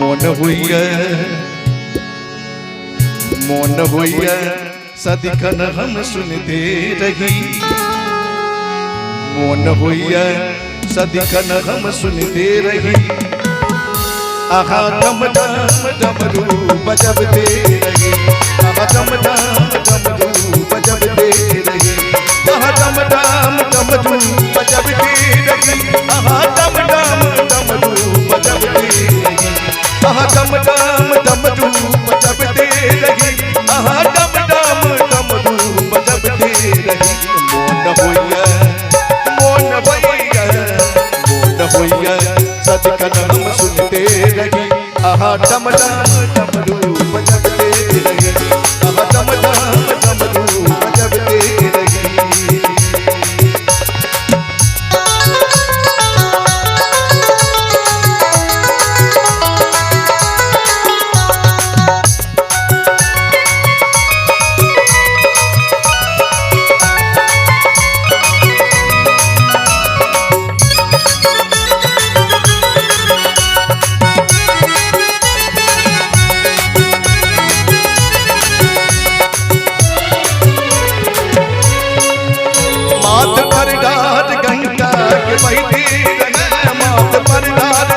मोन होइए, मोन होइए सदिखन हम सुनते रही। मोन होइए सदिखन हम सुनते रही। आहा डम डम डमरू बजबते रही। आहा डम डम डमरू बजबते रही। आहा डम डम डमरू बजबते रही। आहा डम डम डमरू बजबते रही। आहा डम डम डमरू बजबते रही। आहा डम डम डमरू बजबते रही। मोन होइए, मोन होइए, मोन होइए सदिखन हम सुनते रही। आहा डम डम डमरू बजबते रही। आहा डम डम डमरू बजबते रही। मात पर डार गंगा के बहती रहे। मात पर डार,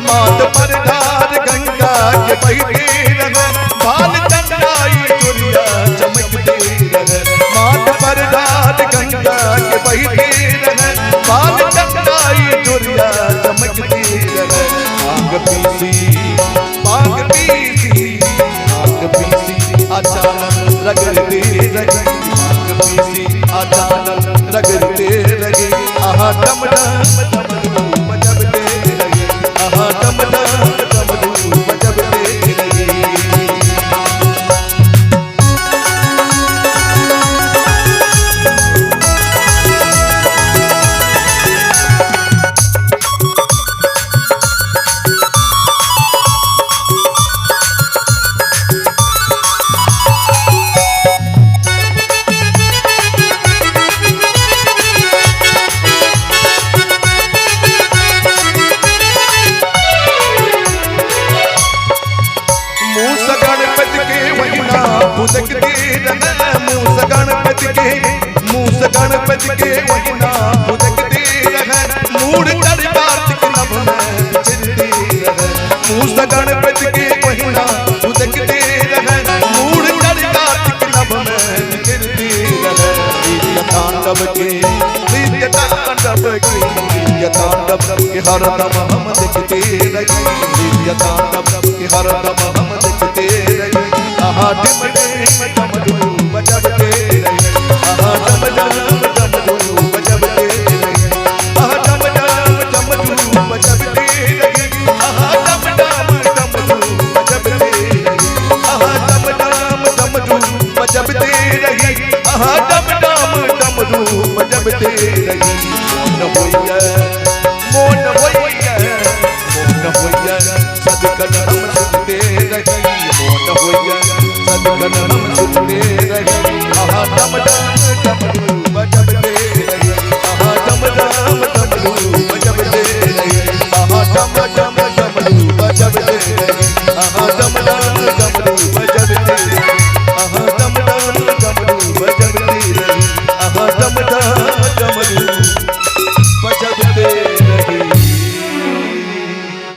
मात पर डार गंगा के बहती रहे। बाल चंदाई चुरिया चमकते रहे। मात पर डार गंगा के बहती रहे। बाल चंदाई चुरिया चमकते रहे। भांग पीसी, भांग पीसी, भांग पीसी अचानक रगड़ते रहे। भांग पीसी अचानक रगड़ते रहे। आहा डम डम डमरू बजबते रहे। आहा डम डम डमरू बजबते रहे। मूस गणपति के वहिना फुदकते रहे। मूस गणपति के, मूस गणपति के वहिना फुदकते रहे। मूड चढ़ कार्तिक नभ में विचरते रहे। मूस गणपति के वहिना फुदकते रहे। मूड चढ़ कार्तिक नभ में विचरते रहे। वीर्य तांडव के, वीर्य तांडव के, वीर्य तांडव के हरदम हम देखते रहे। वीर्य तांडव के हरदम हम